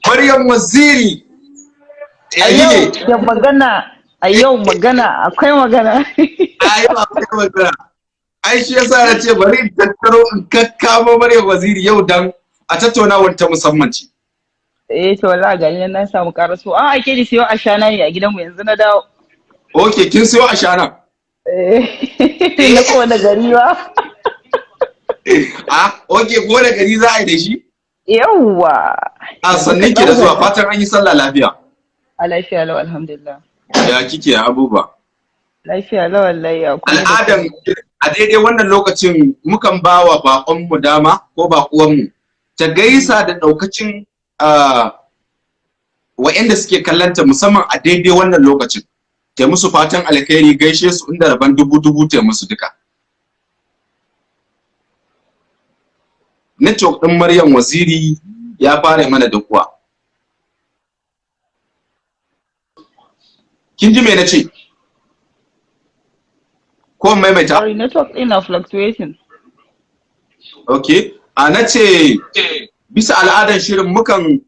Maryam Waziri. A yau da magana, a yau magana, akwai magana. A yau akwai magana. Ai shi yasa na ce bari in tattaro in kakkamo Maryam Waziri yau dan a tattaunawar ta musamman ce. Eh to wallahi ga ni na samu karaso. An aike ni siyo ashana ne a gidanmu, yanzu na dawo. Okay, kin siyo ashana? Eh, na kowane gari ba. Ah, okay, ko da gari za a yi da shi? Yawwa. A sannan ki da zuwa, fatan an yi sallah lafiya. A lafiya lau, alhamdulillah. Ya kike abubuwa? Lafiya lau wallahi, ya kuma. Al'adan a daidai wannan lokacin mukan ba wa baƙonmu dama ko baƙuwanmu ta gaisa da ɗaukacin wa'inda suke kallanta, musamman a daidai wannan lokacin. Ta musu fatan alkhairi, gaishe su, inda rabon dubu dubu ta musu duka. Network ɗin Maryam Waziri ya fara mana da kuwa. Kin ji me na ce? Ko maimaita? Sorry, network ɗin na fluctuating. Okay. A na ce bisa al'adar shirin mukan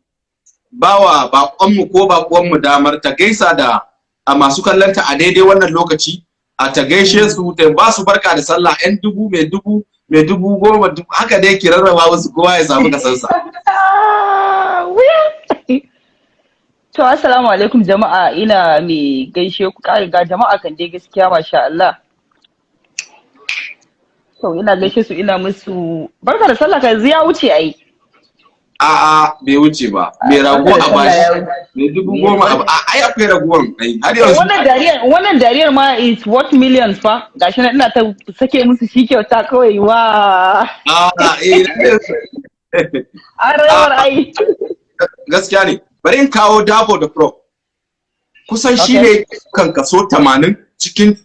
bawa baƙonmu ko baƙuwanmu damar ta gaisa da a masu kallonta a daidai wannan lokaci, a ta gaishe su, ta ba su barka da sallah, yan dubu mai dubu mai 10,000, haka dai ki rarraba wasu, kowa ya samu kasansa. To, assalamu alaikum jama'a, ina mai gaishe ku ga jama'a kan dai gaskiya, masha Allah. To ina gaishe su, ina musu barka da sallah, kan ya wuce ai. A'a, bai wuce ba. Mai rago a bashi. Mai 10,000 a ai akwai raguwan ai har yanzu. Wannan dariyar ma is worth millions fa. Gashi nan ina ta sake musu shi kyauta kawai wa. A'a eh. An rawar ai. Gaskiya ne. Bari in kawo Dabo da Pro. Kusan shi ne kan kaso 80 cikin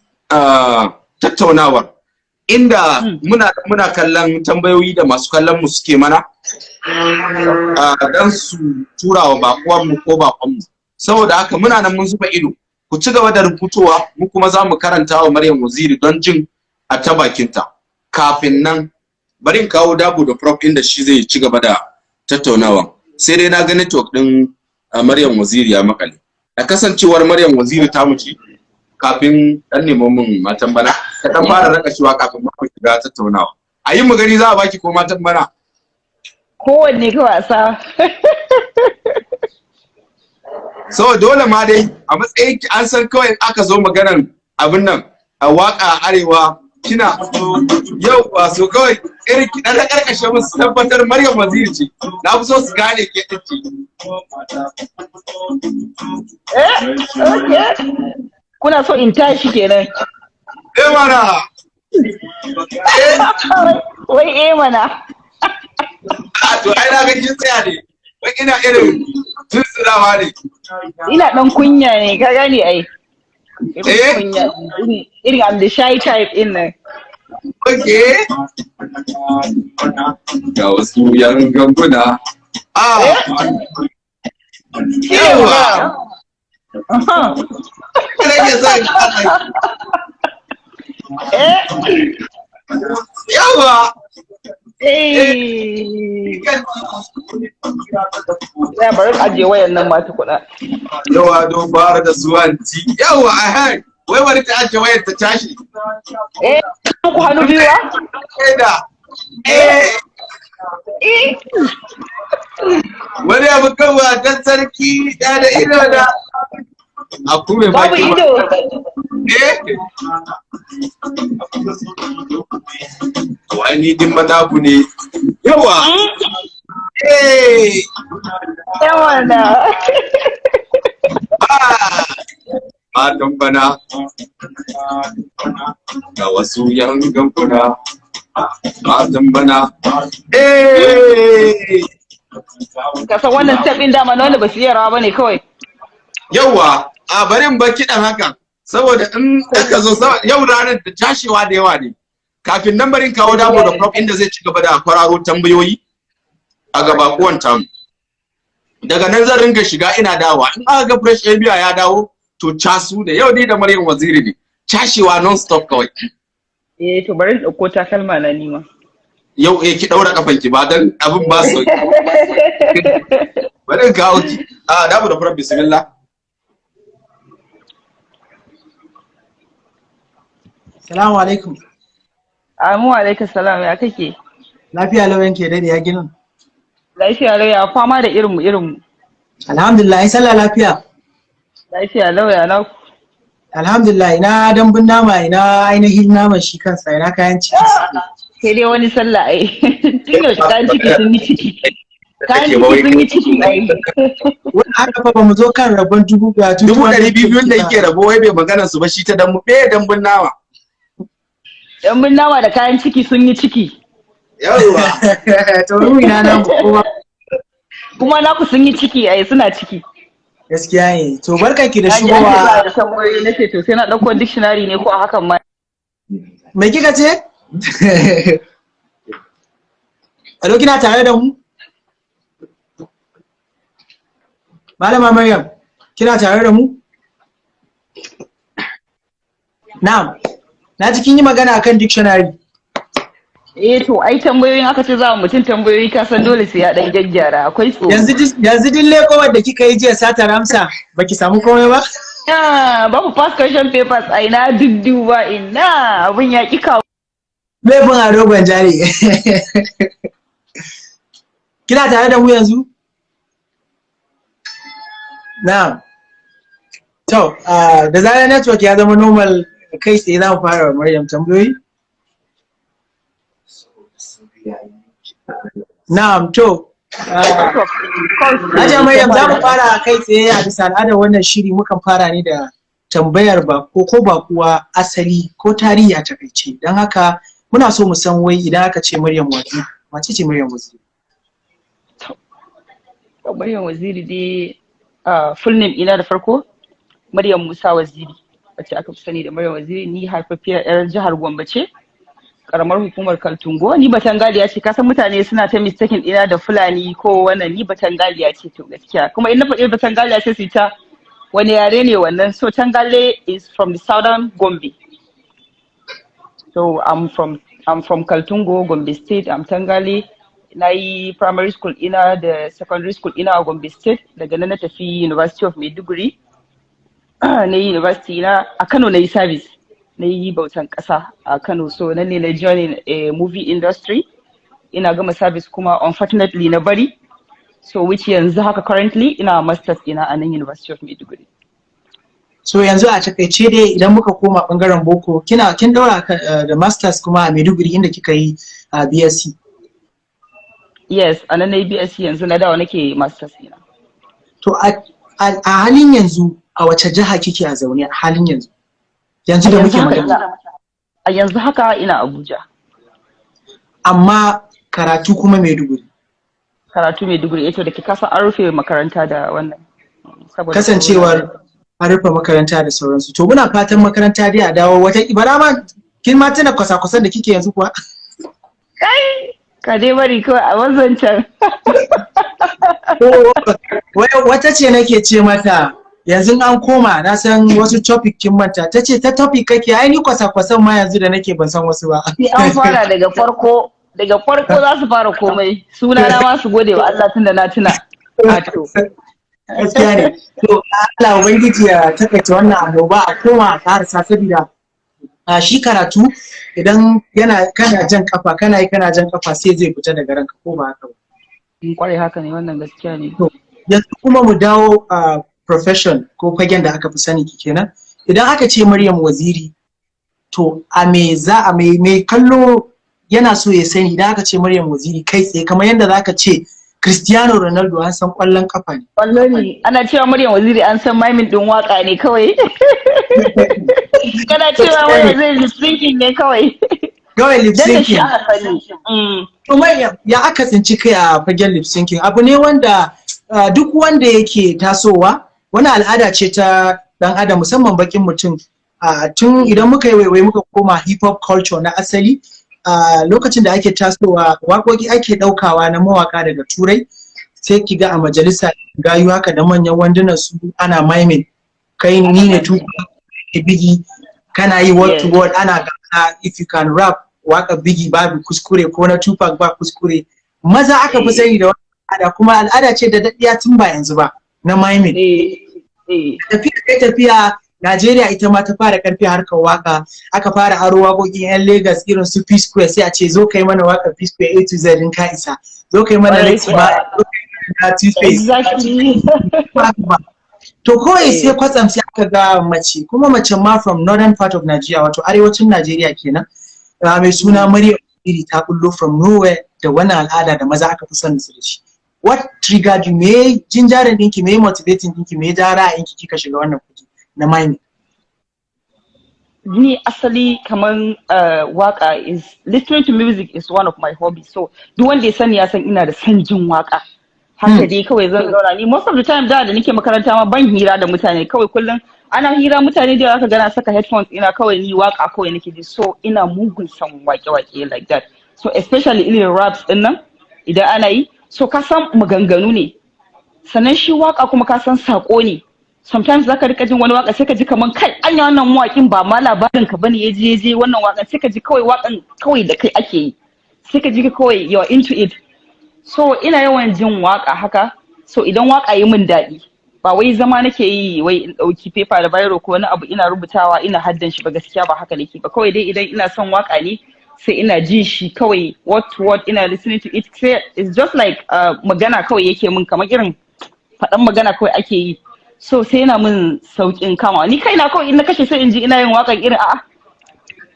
tattaunawar. Inda muna kallon tambayoyi da masu kallon mu suke mana dan su tura wa bakuwan mu ko bakon mu. Saboda haka muna nan mun zuba ido, ku ci gaba da rubutowa, mu kuma za mu karanta wa Maryam Waziri don jin a ta bakinta. Kafin nan bari in kawo Dabo da Prof inda shi zai ci gaba da tattaunawa. Sai dai na ga network din Maryam Waziri ya makale. A kasancewar Maryam Waziri ta mu ci, kafin dan nemo min matan bana ka dan fara raka shiwa kafin mu shiga tattaunawa. A yi magani za a baki ko matan bana? Kowanne ka wasa. So dole ma dai a matsayin ki an san kawai aka zo maganan abin nan a waka arewa kina yau ba so kawai irin ki dan karkashe musu tabbatar Maryam Waziri ce. Na fi so su gane ke din ce. Eh, okay. Kuna so in tashi kenan. Eh mana. Wai eh mana. A to ai na ga kin tsaya ne. Wai ina irin tuntsurawa ne. Ina dan kunya ne, ka gane ai. Eh? Kunya, irin I'm the shy type din nan. Okay. Ga wasu yan ganguna. Ah. Yawa. Rage zan. Eh. Yawa. Eh. Ya bari ajiye wayan nan ma tukuna. Yawa don fara da suwanci. Yawa a wai bari ta ajiye wayar ta tashi. Eh, ku hannu biyu ba? Da. Eh. Eh. Wani abu kan watan sarki da da ido da. A kuma babu ido. Eh. Wani din madabu ne. Yawa. Eh. Yawa na. Matan bana. Ga wasu yan ganguna. Matan bana. Eh. Ka san wannan step din dama na wanda ba su iya rawa bane kawai. Yawa, a bari in bar kiɗan haka saboda in aka zo yau ranar da tashewa da yawa ne. Kafin nan bari in kawo Dabo da Prof inda zai ci gaba da kwararo tambayoyi a gabakuwan tamu. Daga nan zan ringa shiga ina dawowa. In aka ga Fresh Abia ya dawo to casu da yau ni da Maryam Waziri ne. Cashewa non stop kawai. Eh to bari in ɗauko takalma na nima. Yau eh, ki daura kafanki ba dan abin ba sauki. Bari in kawo ki. A dabu da fara, bismillah. Salamu alaikum. Amu alaikum salam, ya kake? Lafiya lau, yanke dade, ya ginin? Lafiya lau, ya fama da irinmu irinmu? Alhamdulillah, ai sallah lafiya? Lafiya lau, ya naku? Alhamdulillah, ina dambun nama, ina ainihin naman shi kansa, ina kayan ciki suke? Sai dai wani sallah ai. Tun yaushe kayan ciki sun yi ciki. Kayan ciki sun yi ciki ai. Wani haka fa ba mu zo kan rabon dubu ga 200,000 da yake rabo, wai bai magana su ba, shi ta dambu be dambun nama. Dambun nama da kayan ciki sun yi ciki. Yawwa. To mu ina nan kowa. Kuma naku sun yi ciki ai, suna ciki. Gaskiya ne. To barkanki da Na ji an ce za shigowa. a da tambayoyi, na ce to sai na ɗauko dictionary ne ko a hakan ma. Me kika ce? Alo, kina tare da mu? Malama Maryam, kina tare da mu? Na'am. Na ji kin yi magana akan dictionary. Eh to ai tambayoyin aka ce za a mutum tambayoyi, ka san dole sai ya dan gyaggyara, akwai tsoro. Yanzu din lekowar da kika yi jiya satar amsa baki samu komai ba? Ah, babu past question papers ai, na dudduba, ina abun ya ki kawo. Laifin Ado Gwanja ne. Kina tare da mu yanzu? Na'am. To, da zarar network ya zama normal, kai tsaye za mu fara wa Maryam tambayoyi. Na'am, to, Hajiya Maryam, za mu fara kai tsaye. A bisa al'adar wannan shiri, mukan fara ne da tambayar bako ko bakuwa asali ko tarihi a takaice. Don haka muna so mu san wai idan aka ce Maryam Waziri, wace ce Maryam Waziri? Maryam Waziri dai, full name ina da farko Maryam Musa Waziri, wacce aka fi sani da Maryam Waziri. Ni haifaffiyar 'yar jihar Gombe ce, karamar hukumar Kaltungo. Ni Batangaliya ce. Kasan mutane suna ta mistaken ina da Fulani ko wannan, ni Batangaliya ce. To gaskiya kuma in na faɗi Batangaliya sai su ta wani yare ne wannan. So Tangale is from the southern Gombe. So I'm from Kaltungo, Gombe State. I'm Tangale. Na yi primary school ina da secondary school ina a Gombe State. Daga nan na tafi University of Maiduguri. Na yi university na a Kano, na yi service, na yi bautan ƙasa a Kano. So nan ne na join a movie industry. Ina gama service kuma unfortunately na bari. So which yanzu haka currently ina masters ina a nan University of Maiduguri. So yanzu a takaice dai, idan muka koma bangaren boko, kina kin daura da masters kuma a Maiduguri inda kika yi a BSc. Yes, a nan na yi BSc, yanzu na dawo nake masters ina. To a halin yanzu a wace jiha kike a zaune a halin yanzu? Yanzu da muke magana. A yanzu haka ina Abuja. Amma karatu kuma Maiduguri. Karatu Maiduguri, eh to da ke kasa an rufe makaranta da wannan. Saboda Kasancewar an rufe makaranta da sauransu. To muna fatan makaranta dai a dawo wata ibara ma. Kin ma tuna kwasa-kwasan da kike yanzu kuwa? Kai, ka dai bari kawai a wanzancan. Wata ce nake ce mata yanzu an koma na san wasu topic kin manta, ta ce ta topic kake, ai ni kwasa-kwasan ma yanzu da nake ban san wasu ba. Sai an fara daga farko, daga farko za su fara komai. Suna na ma su gode wa Allah tunda na tuna. A to. Gaskiya ne. To Allah Ubangiji ya takaita wannan annoba, a koma a karasa, saboda a shi karatu idan yana kana jan kafa, kana yi kana jan kafa, sai zai fita daga ranka, ko ba haka ba? Kwarai, haka ne, wannan gaskiya ne. To yanzu kuma mu dawo a profession ko fagen da aka fi sani ki kenan. Idan aka ce Maryam Waziri, to a me za a mai kallo yana so ya sani, idan aka ce Maryam Waziri kai tsaye, kamar yadda zaka ce Cristiano Ronaldo, an san kwallon kafa ne. Kwallo ne. Ana cewa Maryam Waziri, an san miming din waka ne kawai. Kana cewa Maryam Waziri, lip syncing ne kawai. Kawai lip Dan da shi syncing. aka sani. To Maryam, ya aka tsinci kai a fagen lip syncing? Abu ne wanda duk wanda yake tasowa, wani al'ada ce ta dan adam, musamman bakin mutum. Tun idan muka yi waiwai muka koma hip hop culture na asali, lokacin da ake tasowa, waƙoƙi ake ɗaukawa na mawaka daga Turai, sai ki ga a majalisa gayu haka da manyan wandunan su ana miming, kai ni ne Tupac, Biggie, kana yi word to word, ana gasa if you can rap. Waƙar Biggie babu kuskure, ko na Tupac ba kuskure. Maza aka fi sani da wannan al'ada, kuma al'ada ce da daɗiya tun ba yanzu ba na miming. Tafiya kai tafiya, Najeriya ita ma ta fara karfi harkar waka, aka fara aro waƙoƙin 'yan Lagos irin su P Square, sai a ce, "Zo kai mana waƙar P Square A to Z in ka isa, zo kai mana Ritma, zo kai mana Two Face." To kawai sai kwatsam sai aka ga mace, kuma mace ma from northern part of Nigeria, wato arewacin Najeriya kenan, mai suna Maryam Waziri, ta bullo from nowhere da wannan al'ada da maza aka fi son su da shi. What triggered you? Me jinjarin ɗinki, me motivating ɗinki, me ja ra'ayinki kika shiga wannan kuje na miming? Ni asali kaman waka is, listening to music is one of my hobbies. So duk wanda ya sani ya san ina da son jin waka. Haka dai kawai zan zauna, ni most of the time da nake makaranta ma ban hira da mutane. Kawai kullum ana hira mutane da aka gana saka headphones, ina kawai ni waka kawai nake ji. So ina mugun son wake-wake like that. So especially irin raps din nan idan ana yi, so ka san maganganu ne, sannan shi waka kuma ka san sako ne. Sometimes zaka rika jin wani waka sai ka ji kaman kai, anya wannan mawakin ba ma labarin ka bane yaje yaje wannan wakan. Sai ka ji kawai wakan kawai da kai ake yi, sai ka ji kawai you're into it. So ina yawan jin waka haka. So idan waka yi min daɗi, ba wai zama nake yi wai in ɗauki paper da biro ko wani abu ina rubutawa ina haddan shi ba. Gaskiya ba haka nake ba. Kawai dai idan ina son waka ne, sai ina jin shi kawai word to word, ina listening to it, sai it's just like magana kawai yake min, kamar irin faɗan magana kawai ake yi. So sai yana min sauƙin kama. Ni kaina kawai in na kashe sai in ji ina yin waƙan, irin, "A'a,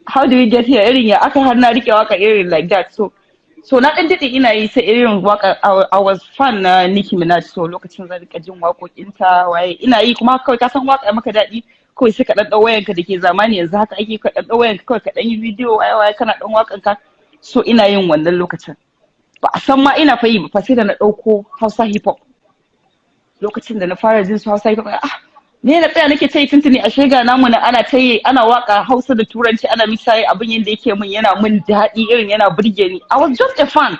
how do we get here?" Irin ya aka har na rike waka irin like that. So na ɗan daɗe ina yi, sai irin waka I was fan na Nicki Minaj. So lokacin zan rika jin waƙoƙinta waye ina yi, kuma kawai ka san waka maka daɗi, kawai sai ka ɗan ɗau wayanka da ke zamani yanzu haka ake, ka ɗan ɗau wayanka kawai ka ɗan yi bidiyo waye waye kana ɗan waƙan ka. So ina yin wannan lokacin ba a san ma ina fa yi ba fa, sai da na ɗauko Hausa hip hop. Lokacin da na fara jin su Hausa hip hop, ah, ne na tsaya nake ta yi tuntuni, ashe ga namu na ana ta yi, ana waka Hausa da Turanci ana misaye. Abin yadda yake min yana min daɗi, irin yana burge ni. I was just a fan,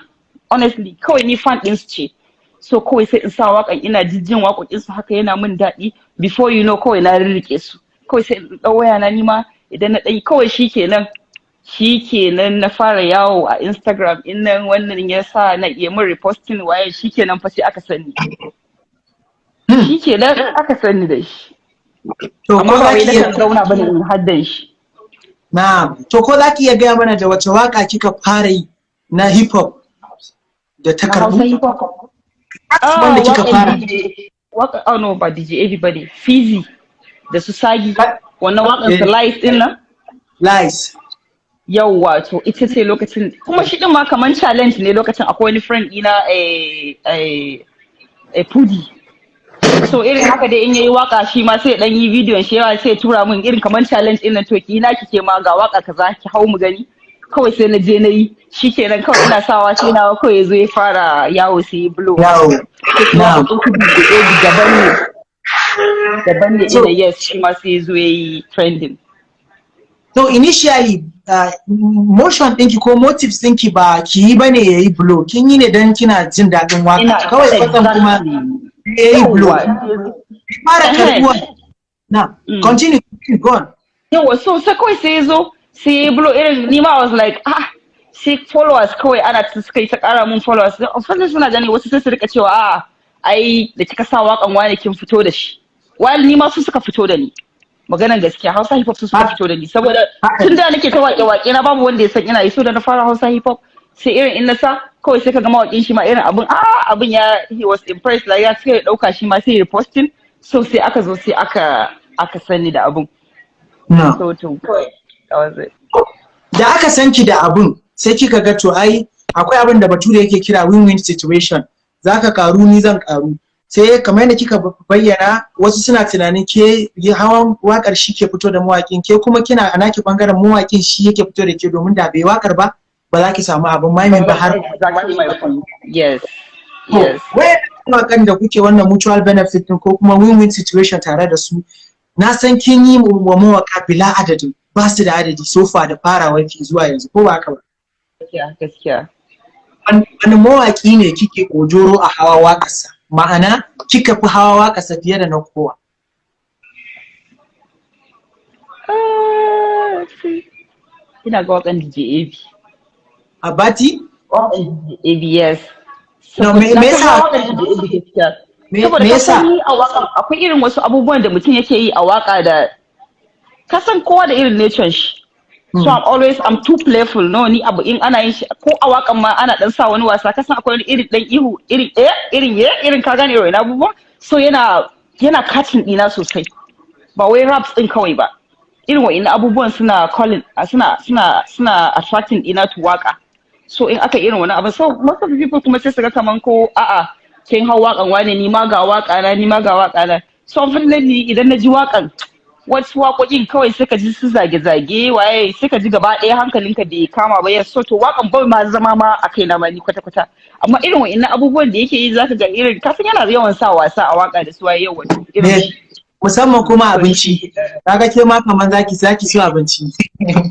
honestly. Kawai ni fan ɗin su ce. So kawai sai in sa wakan, ina jijjin waƙoƙin su haka, yana min daɗi. Before you know, kawai na rirriƙe su. Kawai sai in ɗau waya na nima idan na ɗan kawai shikenan, shikenan na fara yawo a Instagram in nan wannan ya sa na iya min reposting waye, shikenan fa sai aka sani. Shikenan aka sani da shi. To amma ko ba za wai ki iya nakan zauna bane in haddan shi. Na'am. To ko za ki iya gaya mana da wace waka kika fara yi na hip hop da ta Na Hausa karbu? hip hop? Wanda kika Waƙan fara. DJ, waka, oh no, ba DJ AB bane, Fizi da su Sagi, wannan waƙan su Lies din nan. Lies. Yawwa, to ita ce lokacin. Kuma shi din ma kaman challenge ne. Lokacin akwai wani friend ɗina, Pudi. So irin haka dai in yayi waka shi ma sai ya dan yi bidiyon shi yawa, sai ya tura min irin kaman challenge din nan, "To ki na kike ma ga waka kaza, ki hau mu gani." Kawai sai na je na yi, shikenan kawai ina sawa sai na kawai yazo ya fara yawo, sai ya blow. Yawo. Na'am. Daban ne, daban ne. So ina yes, shi ma sai ya zo yayi trending. So initially motion ɗinki ko motives ɗinki ba ki yi bane yayi blow, kin yi ne dan kina jin daɗin waka. Ina Kawai kwatsam kuma yayi blow. Fara karbuwa. Na, continue, continue, go on. Yawa, so sai kawai sai ya zo sai ya blow. Irin ni ma I was like, ah, sai followers kawai ana ta suka yi ta kara mun followers. Of course suna gani, wasu sai su rika cewa, "A ai da kika sa wakan wani kin fito da shi." While ni ma su suka fito da ni. Maganan gaskiya, Hausa hip hop su suka fito da ni, saboda tun da nake ta waƙe waƙe na babu wanda ya san ina yi. So da na fara Hausa hip hop, sai irin in na sa kawai sai ka ga mawaƙin shi ma irin abun, ah, abun ya, he was impressed, like ya sai ya ɗauka shi ma sai ya reposting. So sai aka zo sai aka sani da abun. No. So to kawai that was it. Da aka san ki da abun, sai kika ga to ai akwai abin da Bature yake kira win-win situation. Zaka karu, ni zan karu. Sai kamar yadda kika bayyana, wasu suna tunanin ke hawan wakar shi ke fito da mawakin, ke kuma kina a naki bangaren mawakin shi yake fito da ke, domin da bai wakar ba, ba za ki samu abin miming ba har Exactly my point. Yes. Wayan mawakan da kuke wannan mutual benefit din ko kuma win-win situation tare da su, na san kin yi wa mawaka bila adadin, ba su da adadi so far da farawar ki zuwa yanzu, ko ba haka ba? Gaskiya, gaskiya. Wani mawaki ne kike ojoro a hawa waƙarsa, ma'ana kika fi hawa waƙarsa fiye da na kowa? Let's see. Ina ga waƙan DJ AB. Abati? Waƙan AB, yes. No, me Na fi yasa hawa waƙar DJ AB gaskiya. Saboda me ka yasa? san ni a waƙan akwai irin wasu abubuwan da mutum yake yi a waƙa da ka san kowa da irin nature shi. So I'm too playful. No, ni abu in ana yin shi ko a waƙan ma ana dan sa wani wasa, ka san akwai wani irin dan ihu, irin eh, irin ye, irin, ka gane irin abubuwan. So yana catching ɗina sosai. Ba wai raps ɗin kawai ba. Irin wa'innan abubuwan suna calling, suna attracting ɗina to waka. So in aka irin wani abu, so most of the people kuma sai su ga kaman ko a'a, kin hau wakan wane, ni ma ga waka na, ni ma ga waka na. So unfortunately, idan na ji wakan wasu waƙoƙin kawai, sai ka ji su zage-zage waye, sai ka ji gaba ɗaya hankalinka bai kama ba. Yes, so to wakan bai ma zama ma a kaina ma ni kwata-kwata. Amma irin wa'innan abubuwan da yake yi, zaka ga irin kasan yana yawan sa wasa a waka da su waye, yau wato irin Ne, shi. Musamman kuma abinci. Kaga ke ma kaman zaki so abinci.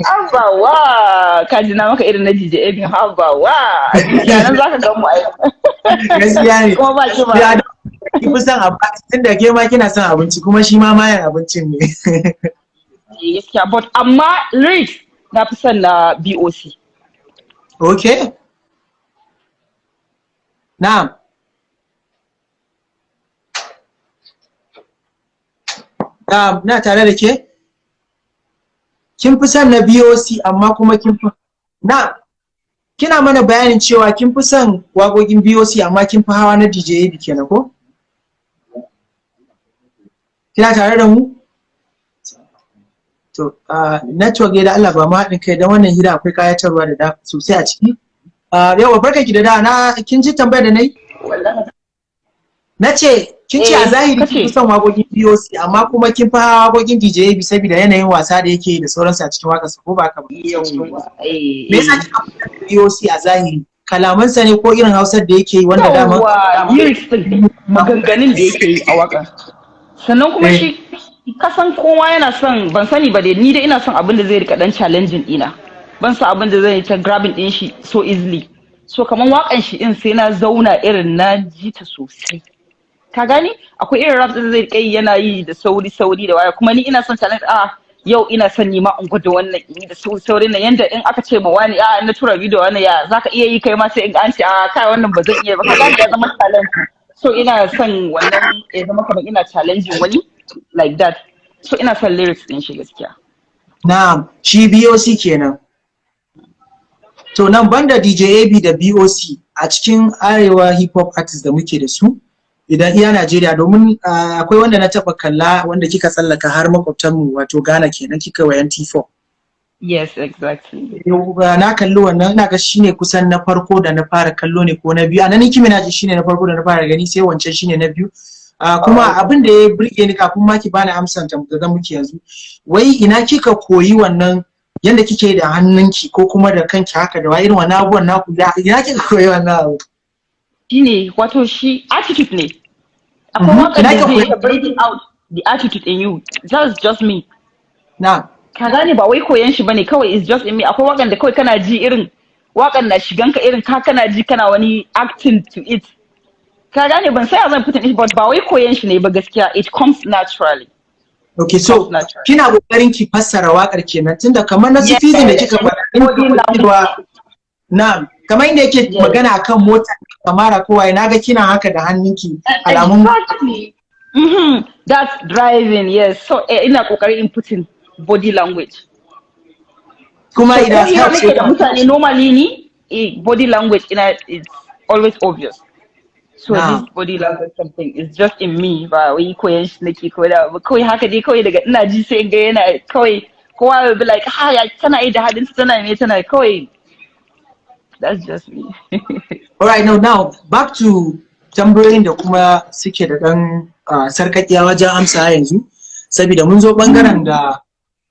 Haba wa, ka ji na maka irin na DJ AB, haba wa, abinci nan zaka ga mu ai. Gaskiya ne. Kuma ba ki ba. Ya, ki fi son abinci tunda ke ma kina son abinci, kuma shi ma mayan abincin ne. Gaskiya, but amma lyrics na fi son na BOC. Okay. Na'am. Na'am, na tare da ke? Kin fi son na BOC, amma kuma kin fi na kina mana bayanin cewa kin fi son waƙoƙin BOC, amma kin fi hawa na DJ AB kenan, ko? Kina tare da mu? To, network da Allah ba mu haɗin kai don wannan hira akwai kayatarwa da sosai a ciki. Yawa, barka ki da da na kin ji tambayar da na yi? Wallahi. Na ce, kin ce a Eh, zahiri kin kace. fi son waƙoƙin BOC, amma kuma kin fi hawa waƙoƙin DJ AB saboda yanayin wasa da yake yi da sauransu a cikin waƙarsa, ko ba haka ba? Yawwa, eh. Me yasa kika fi son BOC a zahiri? Kalamansa ne ko irin Hausar da yake yi wanda dama Yawwa, lyrics din, maganganun da yake yi a waka. Sannan kuma shi kasan kowa yana son, ban sani ba dai, ni dai ina son abin da zai rika dan challenging dina. Ban san abin da zai ta grabbing din shi so easily. So kaman wakan shi din sai na zauna irin na ji ta sosai. Ka gani? Akwai irin rap da zai rika yi, yana yi da sauri sauri da waya, kuma ni ina son challenge, a yau ina son ni ma in gwada wannan, in yi da sauri sauri na, yanda in aka ce ma wani a na tura bidiyo wani ya zaka iya yi kai ma, sai in an ce a kai, wannan ba zan iya ba. Ka gani, ya zama challenge. So ina son wannan ya zama kamar ina challenging wani like that. So ina son lyrics din shi gaskiya. Na'am, shi BOC kenan. To, nan banda DJ AB da BOC a cikin arewa hip hop artist da muke da su idan iya Najeriya, domin akwai wanda na taba kalla wanda kika tsallaka har makwabtanmu, wato Ghana kenan, kika wa NT4. Yes, exactly. Na kalli wannan, ina ga shine kusan na farko da na fara kallo ne ko na biyu. A nan Nicki Minaj shine na farko da na fara gani, sai wancan shine na biyu. Kuma abin da ya burge ni, kafin ma ki bani amsan da zan muki yanzu, wai ina kika koyi wannan yanda kike da hannunki ko kuma da kanki haka da irin wannan abubuwan naku, ina kika koyi wannan abu? Shine, wato shi attitude ne. Akwai waƙar Ina da kika zai koyi? bringing out the attitude in you. That's just me. Na. Ka gane, ba wai koyan shi bane kawai, it's just in me. Akwai waƙan da kawai kana ji, irin waƙan na shigan ka, irin ka kana ji kana wani acting to it. Ka gane, ban sai zan put it, but ba wai koyan shi ne ba gaskiya, it comes naturally. Okay, so Comes naturally. kina kokarin ki fassara wakar kenan, tunda kamar na Yes. Sufizin da kika faɗa in Body language. cewa na'am, kamar inda yake magana akan mota kamara kowa, na ga kina haka da hannunki alamun Exactly. That's driving, yes. So ina kokarin inputting body language. Kuma So, idan ko hira helps nake da mutane normally ni, body language ina, it's always obvious. So this body language something is just in me, ba wai koyan shi nake ko da ba, kawai haka dai, kawai daga ina ji sai in ga yana kawai, kowa will be like, ha, ya tana yi da hadin, tana me, tana kawai, that's just me. Alright, now back to tambayoyin da kuma suke da ɗan sarƙaƙiya wajen amsa yanzu, saboda mun zo ɓangaren da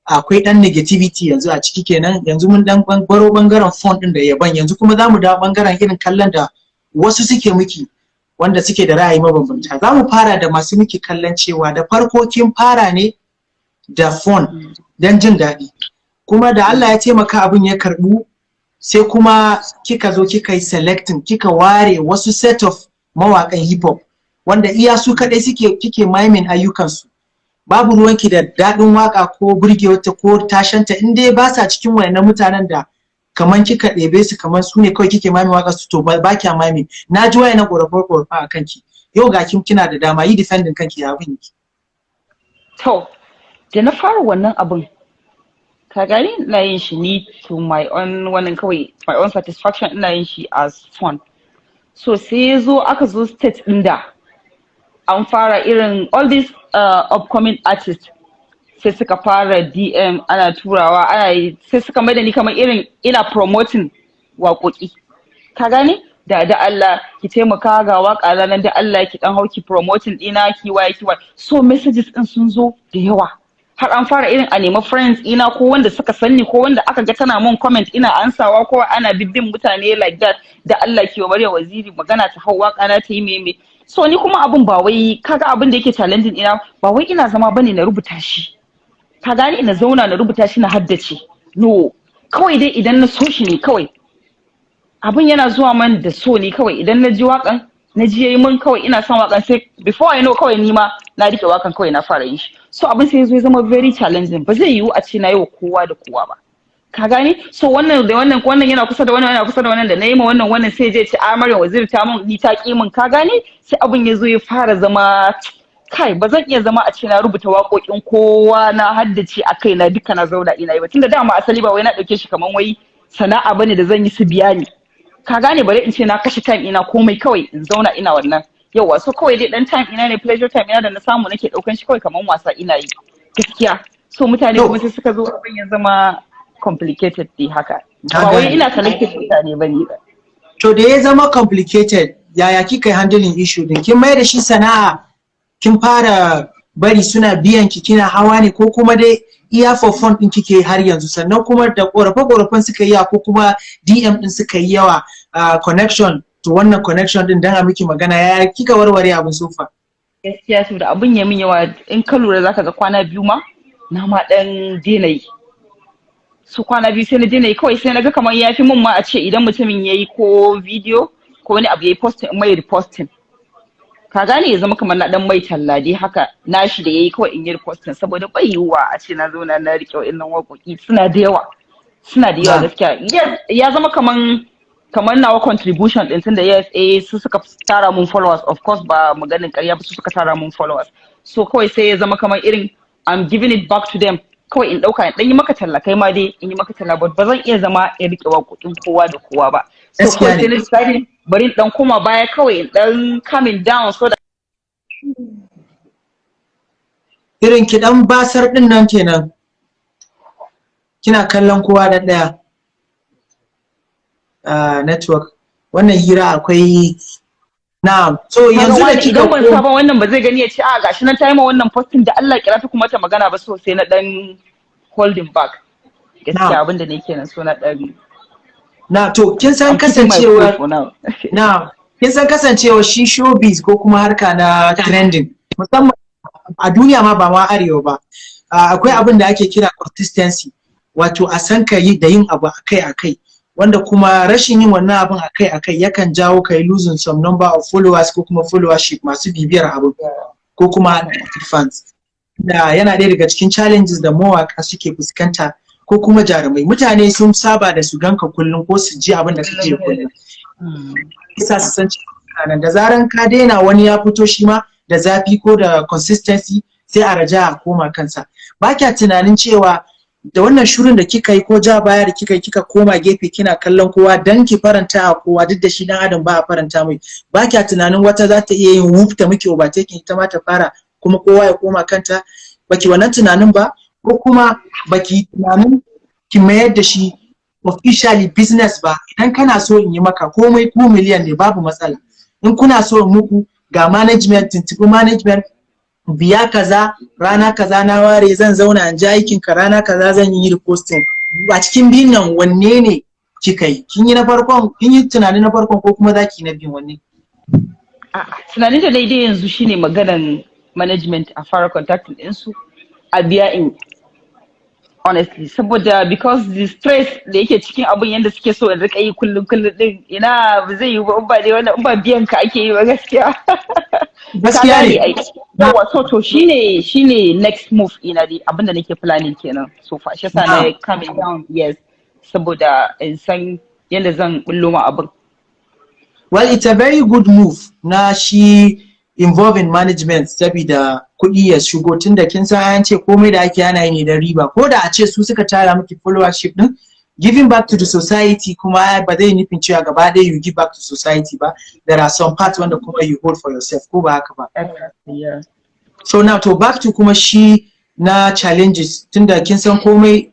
akwai ɗan negativity yanzu a ciki kenan. Yanzu mun ɗan baro ɓangaren phone ɗin da yaban, yanzu kuma za mu dawo ɓangaren irin kallon da wasu suke miki, wanda suke da ra'ayi mabambanta. Za mu fara da masu miki kallon cewa da farko kin fara ne da phone don jin daɗi, kuma da Allah ya taimaka abin ya karɓu, sai kuma kika zo kika yi selecting, kika ware wasu set of mawaƙan hip hop wanda iya su kaɗai suke kike miming ayyukansu, babu ruwanki da daɗin waka ko burgewarta ko tashanta, in dai ba sa cikin wayannan mutanen da Kaman kika ɗebe su, kamar su ne kawai kike miming waƙar su, to ba kya miming. Na ji wayannan ƙorafe ƙorafe a kanki. Yau ga kin kina da dama yi defending kanki, ya abin yake? To, da na fara wannan abin, ka gani, ina yin shi ni to my own wannan kawai, my own satisfaction, ina yin shi as fun. So sai ya zo aka zo state ɗin da an fara irin all these upcoming artists, sai suka fara DM, ana turawa, ana yi, sai suka mai da ni kamar irin ina promoting waƙoƙi. Ka gane? Da Allah ki taimaka, ga waƙa nan, da Allah ki dan hauki promoting ɗina, ki waye ki waye. So messages ɗin sun zo da yawa. Har an fara irin a nemi friends ina, ko wanda suka sanni, ko wanda aka ga tana mun comment ina ansawa, ko ana bibbin mutane like that, da Allah ki wa Maryam Waziri magana ta hau waka na ta yi meme. So ni kuma abun ba wai, kaga abin da yake challenging ina, ba wai ina zama bane na rubuta shi, ka gane, ina zauna na rubuta shi na haddace. No, kawai dai idan na so shi ne kawai, abin yana zuwa man da so ne kawai. Idan na ji wakan, na ji yayi mun kawai, ina son wakan, sai before I know kawai ni ma na rike wakan, kawai na fara yin shi. So abin sai ya zo ya zama very challenging. Ba zai yiwu a ce na yi wa kowa da kowa ba, ka gane? So wannan da wannan, wannan yana kusa da wannan, yana kusa da wannan, da na yi ma wannan, wannan sai je ce a Maryam Waziri ta mun, ni ta ki mun, ka gane? Sai abin ya zo ya fara zama, kai, ba zan iya zama a ce na rubuta waƙoƙin kowa na haddace a kaina duka na zauna ina yi ba, tunda dama asali ba wai na ɗauke shi kaman wai sana'a bane da zan yi su biya ni, ka gane? Bari in ce na kashe time ina komai kawai in zauna ina wannan yawa. So kawai dai dan time ina ne, pleasure time ina da na samu, nake ɗaukan shi kawai kaman wasa ina yi gaskiya. So mutane kuma sai suka zo, abin ya zama complicated dai haka, ba wai ina selected mutane bane ba. To, da ya zama complicated, yaya kika yi handling issue din? Kin mai da shi sana'a, kin fara bari suna biyan ki kina hawa ne, ko kuma dai iya for fun din kike har yanzu? Sannan kuma da korafe-korafen suka yi yawa, ko kuma DM din suka yi yawa, connection to wannan connection din dan a miki magana, yaya kika warware abin so far? Gaskiya saboda abin ya min yawa, in ka lura zaka ga kwana 2 ma na ma dan daina yi. Su kwana 2 sai na daina yi kawai, sai na ga kamar ya fi mun ma a ce idan mutumin ya yi ko video ko wani abu ya yi posting, in mai reposting, ka gane? Ya zama kamar na dan mai talla dai haka nashi da yayi, kawai in yi reposting, saboda bai yiwuwa a ce na zauna na rike wa'annan waƙoƙi, suna da yawa, suna da yawa gaskiya. Yes, ya zama kaman nawa contribution din, tunda yes, eh, su suka tara mun followers, of course, ba maganin ƙarya ba, su suka tara mun followers. So kawai sai ya zama kamar irin I'm giving it back to them, kawai in ɗauka in ɗan yi maka talla, kai ma dai in yi maka talla, but ba zan iya zama in riƙe waƙoƙin kowa da kowa ba. So kawai sai na decide bari in ɗan koma baya kawai, in ɗan calming down so that Irin ki dan basar din nan kenan, kina kallon kowa da ɗaya. Network, wannan hira akwai na so yanzu da kika idan ban saba wannan ba zai gani ya ce a gashi nan ta yi ma wannan posting, da Allah kira ta kuma ta magana ba. So sai na dan holding back gaskiya, abin da ne kenan, so na dan Na, to kin san kasancewa na kin san kasancewa shi showbiz ko kuma harka na trending, musamman a duniya ma, ba ma arewa ba, akwai abin da ake kira consistency, wato a san ka yi da yin abu akai akai, wanda kuma rashin yin wannan abin akai akai yakan jawo kai losing some number of followers ko kuma followership, masu bibiyar abu ko kuma fans. Da yana ɗaya daga cikin challenges da mawaka suke fuskanta ko kuma jarumai. Mutane sun saba da su ganka kullum ko su ji abin da kake kullum, isa su san cewa da zaran ka daina, wani ya fito shi ma da zafi ko da consistency, sai a raja a koma kansa. Ba kya tunanin cewa da wannan shirin da kika yi ko ja baya da kika yi, kika koma gefe kina kallon kowa dan ki faranta a kowa, duk da shi dan adam ba a faranta mai, ba kya tunanin wata za ta iya yin wuf ta miki overtaking, ita ma ta fara, kuma kowa ya koma kanta? Baki wannan tunanin ba, ko kuma baki tunanin ki mayar da shi officially business ba? Idan kana so in yi maka komai, ko miliyan ne, babu matsala. In kuna so in muku, ga management, tuntuɓi management, biya kaza, rana kaza na ware zan zauna in ji aikin ka, rana kaza zan yi reposting. A cikin biyun nan wanne ne kika yi? Kin yi na farkon, kin yi tunanin na farkon, ko kuma zaki na biyun, wanne? Tunanin da dai yanzu shine maganan management, a fara contacting ɗinsu a biya in, honestly, saboda because the stress da yake cikin abun, yanda suke so in rika yi kullum kullum din, ina ba zai yi ba in ba dai wannan, in ba biyan ka ake yi ba gaskiya. Gaskiya ne. Yawa, so to shine next move ina dai, abinda nake planning kenan so far, shi yasa na coming down, yes. Saboda in san yadda zan bullo ma abin. Well, it's a very good move na shi involving management, sabida kuɗi ya shigo, tunda kin san an ce komai da ake ana yi ne don riba. Ko da a ce su suka tara miki followership din, giving back to the society kuma ba zai nufin cewa gaba ɗaya you give back to society ba. There are some parts wanda kuma you hold for yourself, ko ba haka ba? Yeah. So now to back to kuma shi na challenges, tunda kin san komai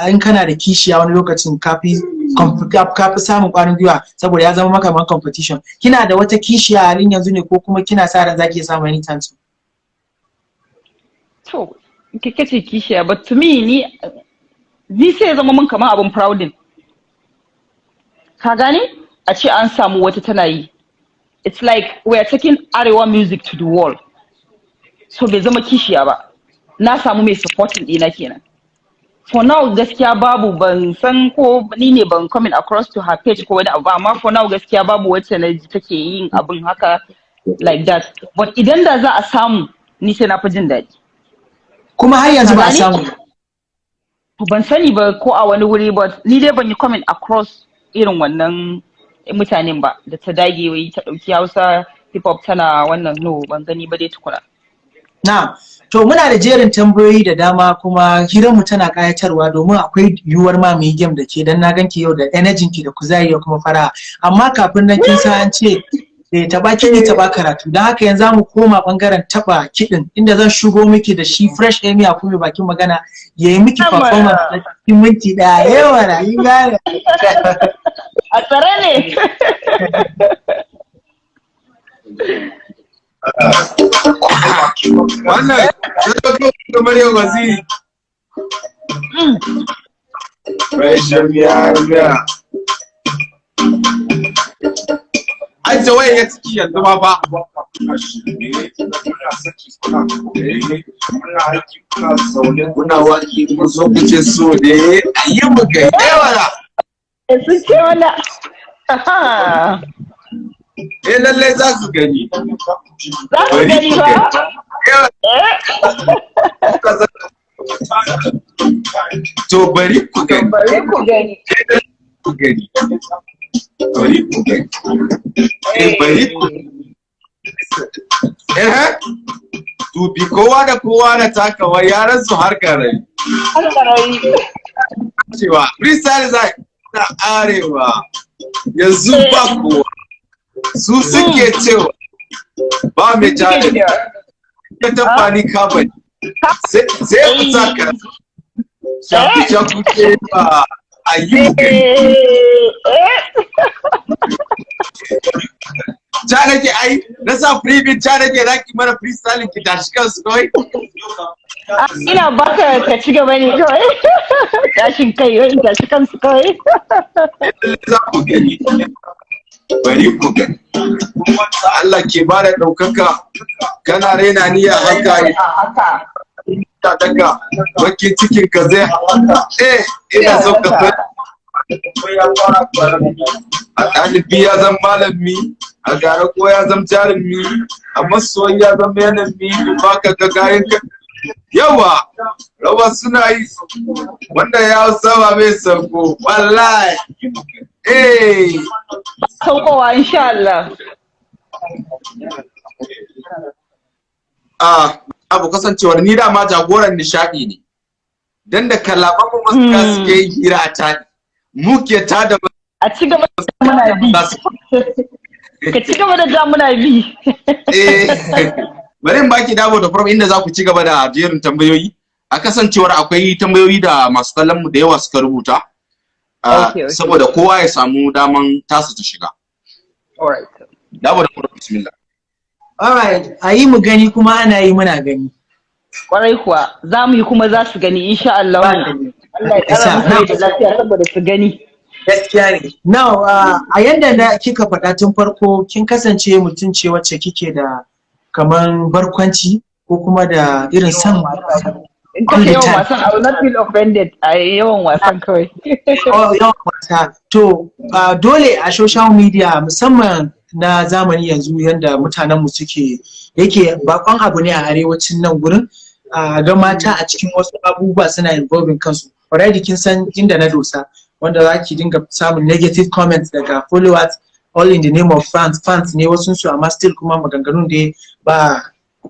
in kana da kishiya, wani lokacin kafi samun kwarin gwiwa saboda ya zama maka kaman competition. Kina da wata kishiya a halin yanzu ne, ko kuma kina sa ran zaki iya samu anytime soon? To, kike ce kishiya, but to me, ni sai ya zama mun kamar abin prouding. Ka gane? A ce an samu wata tana yi. It's like we are taking Arewa music to the world. So bai zama kishiya ba. Na samu mai supporting ɗina kenan. For now gaskiya babu. Ban san ko ni ne ban coming across to her page ko wani abu ba, amma for now gaskiya babu wacce na ji take yin abin haka like that. But idan da za a samu, ni sai na fi jin daɗi. Kuma har yanzu ba a Ka gane? samu? Ban sani ba ko a wani wuri, but ni dai ban yi coming across irin wannan mutanen ba da ta dage wai ta ɗauki Hausa hip hop tana wannan. No, ban gani ba dai tukuna. Na, to muna da jerin tambayoyi da dama, kuma hiranmu tana kayatarwa, domin akwai yiwuwar ma mu yi game da ke, dan na ganki yau da energy ki da kuzari da kuma fara'a. Amma kafin nan, kin san an ce taɓa kiɗi taɓa karatu, don haka yanzu mu koma ɓangaren taɓa kiɗin, inda zan shigo miki da shi Fresh Emir kuma bakin magana ya yi miki performance na cikin minti 1. Yawa na yi gane. A tsare ne. Wannan sai Maryam Waziri. Fresh Emir. Ajiye wayan ya ciki yanzu ma fa. Kuna waki mun so ku ce so ne a yi mu ga yawa. Sun ce wala. Eh, lallai za su gani. Za su gani ba? Yawa. To bari ku gani. Bari ku gani. Ku gani. Bari ku gani. Eh, bari ku. Eh, dubi kowa da kowa na takawa yaran su har garai. Har garai. Cewa freestyle zai na arewa yanzu ba kowa. Su suke cewa ba mai jari. Ka tafani ka bari. Sai ku saka. Shafi shafi ce ba a yi mu gani. Ta nake ai na sa free beat, ta nake zaki mana freestyle ki tashi kansu kawai. Ina baka ka ci gaba ne kawai. Tashin kai wai tashi kansu kawai. Za ku gani. Bari ku gani. Allah ke ba da ɗaukaka, kana raina niyya haka ta daga bakin cikin ka zai eh ina so ka san a ɗalibi ya zan malami, a gara ko ya zan jarumi, a masoyi ya zama yanami, ba ka ga gayan ka yawa rawa suna yi wanda ya saba mai sauko wallahi eh. Saukowa insha Allah. Ah, abu kasancewar ni dama jagoran nishadi ne, dan da kalaman mu masu suke yin hira a tadi muke tada. A ci gaba da muna bi. Ka ci gaba da ja muna bi. Eh, bari in baki dabo da from inda za ku ci gaba da jerin tambayoyi, a kasancewar akwai tambayoyi da masu kallon mu da yawa suka rubuta, saboda kowa ya samu daman tasa ta shiga. Alright. Dabo da from, bismillah. Alright, a yi mu gani, kuma ana yi muna gani. Kwarai kuwa, za mu yi kuma za su gani insha Allah. Allah ya kara musu da lafiya saboda su gani. Gaskiya ne. Now, a yanda na kika faɗa tun farko, kin kasance mutum ce wacce kike da kaman barkwanci ko kuma da irin son wasa. In ka yawan wasan, I will not feel offended. A yawan wasan kawai. Yawan wasa. To, dole a social media, musamman na zamani yanzu, yanda mutanen mu suke, yake bakon abu ne a arewacin nan gurin ga mata a cikin wasu abubuwa suna involving kansu. Already kin san inda na dosa. Wanda za ki dinga samun negative comments daga followers, all in the name of fans. Fans ne wasu su, amma still kuma maganganun da